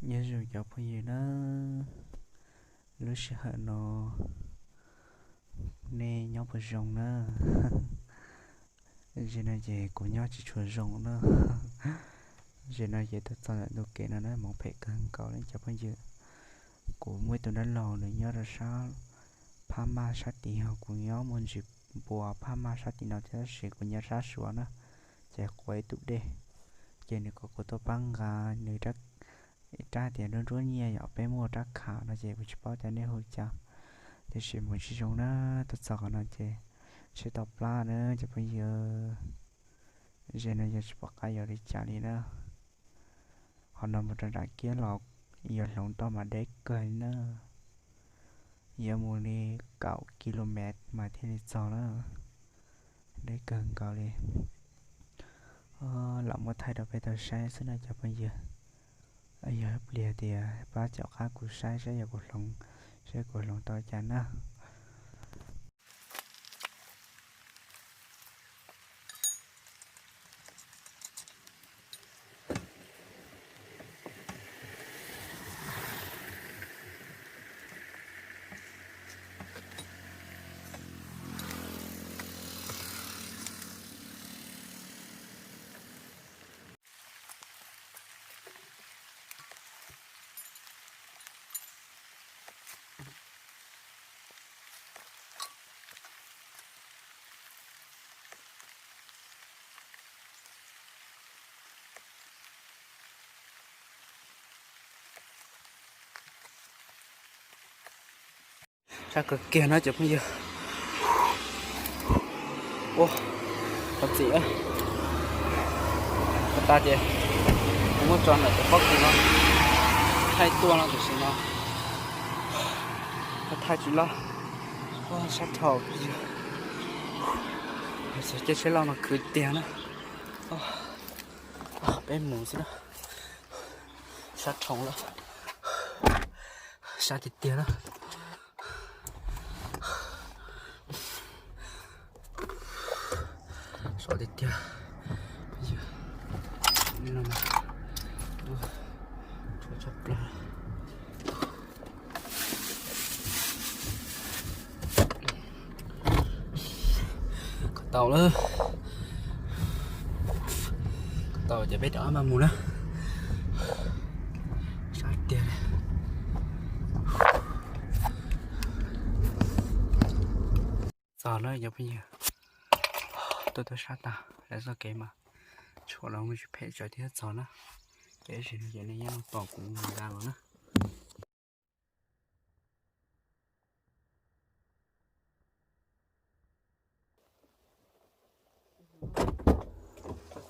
Nyob zoo cov phooj ywg na, lub sij hawm no nej nyob puas zoo na? Zaum no ces kuv nyob tsis tshua zoo na. Zaum no ces tuaj txog ntawm ntu kev no na, hmoov phem kawg nkaus li cov phooj ywg. Kuv muaj ib tug dab laug nws nyob rau sab phab maj sab tid, ho kuv nyob muaj ntsis npua phab maj sab tim no thiab, tab sis kuv nyob sab Suav na, ces quav ib tug dej, ces nws kom kuv tuaj pab nqa nws rab tias nruab nruab nyiaj yom, peb muaj rab kham no ces kuv tsis paub tias nej hu li cas, tiam sis mus tsis zoo na, tuaj txog qhov no ces tsheb tau plab na cov phooj ywg. Zaum no yog tsis pom qab yuav li cas li na. Qhov no mus rau nram kiab los yuav hloov tau mas deb kawg li na. Yuav mus li kaum ki lo mev mas thiaj li txog na. Deb kawg nkaus li. Lam muab thaij rau peb tau saib xwb na cov phooj ywg. Yog ib pliag tias pab caum qab kuv saib saib yog kuv hloov, saib kuv hloov tau cas na. Sab kawg kiag na cov phooj ywg. Ua, qhov txim, qhov tas ces kuv muab tso ntawm cov pob kws no thaij tuaj no, tam sim no thaij tsis loj. Sab dhau, txog caij tsheb loj no khwv tiag na. Peb mus xwb na. Sab dhau lawm, sab tiag tiag na. Sab tiag tiag. Tshua tshaj plaws. Kom tau lawm. Kom tau ces peb rov qab mus na. Sab tiag li. Txog na cov phooj ywg. Tuaj tuaj sab tag lawv txoj kev mas tshuam los muaj tsis phem tsawv thiab txog na. Ces ib sim no ces nej nyob no tos kuv mus nqa los na.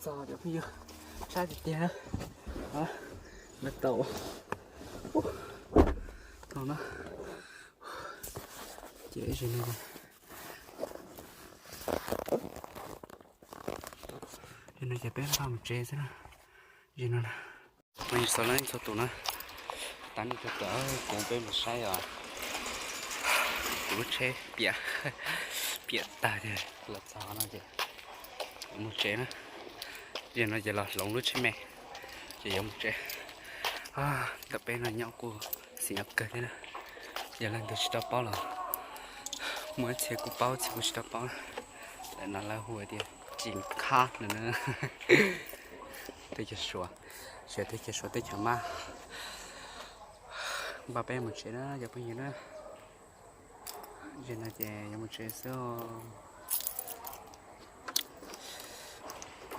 Txog cov phooj ywg, sab tiag tiag na. Lawv tau, tau na. Ces ib sim no, ib sim no ces peb npaj mus tsev xwb na. Ib sim no na, phooj ywg txhua leej txhua tus na, tas nej tau kawm kuv peb mus saib os. Kuv lub tsheb piam, piam tag ces los txog no ces yuav mus tsev na. Ib sim no ces los hloov lub tsheb me ces yuav mus tsev. Ntawm peb no nyob kuj xis nyob kawg thiab na. Yog leej twg tsis tau paub los, muaj ib txhia kuj paub, ib txhia kuj tsis tau paub na. Lawv no lawv hu tias Tsis Khab no na. Teb chaws Suav, teb chaws Suav teb chaws Mab. Npaj peb mus tsev na cov phooj ywg na. Zaum no ces yuav mus tsev xwb.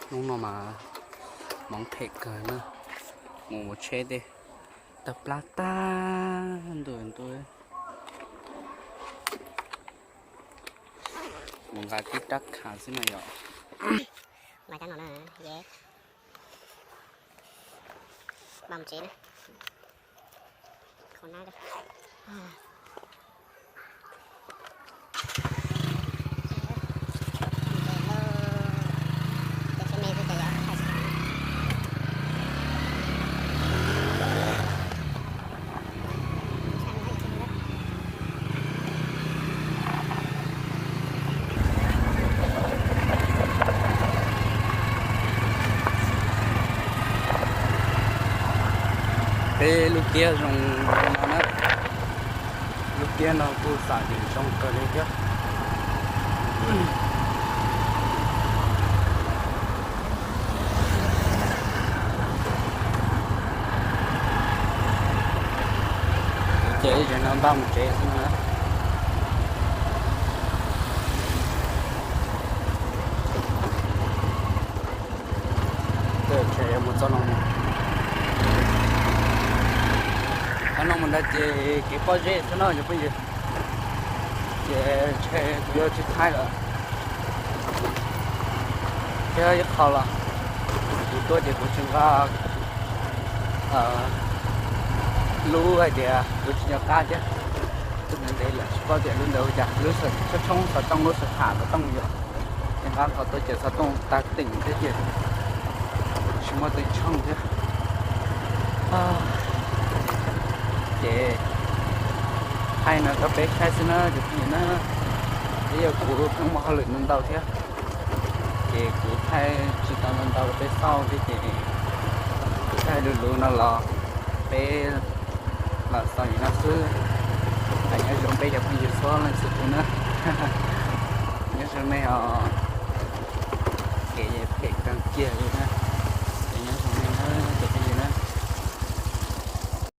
Hnub no mas hmoov phem kawg na. Mus mus tsheb tej tawg plab tag ntuj ntuj. Mus nqa tib rab khav xwb na yom. Nqa rab no na, yes. Npaj mus tsev na. Khau nab. Peb lub tiab zoo no na, lub tiab no kuj xam dim zoo kawg li thiab. Ces ib zaug no npaj mus tsev xwb na. Mus txog no, qhov no mus ntawd ces kev pob zeb xwb no cov phooj ywg. Ces ntshe kuv yuav tsis thaij lawm. Thiab ib qho los kuv tuaj ces kuv tsis nqa lub hais tias kuv tsis nco qab thiab. Tuaj ntev ntev lawm tsis paub tias lub ntawd ua cas, lub tshoob xov tooj, lub xov tham xov tooj yom. Ces nqa qhov tuaj ces xov tooj tag teem thiab ces tsis muaj teem tshooj thiab. Ces thaij no rau peb saib xwb na cov phooj ywg na. Twb yog kuv pheej muaj hauj lwm ntau ntau thiab, ces kuv thaij tsis tau ntau ntau rau peb xauj thiab ces kuv thaij luv luv no los peb los xaus li no xwb. Nyob zoo peb cov phooj ywg txhua leej txhua tus na. Nyob zoo nej os. Kev phem kawg kiag li na.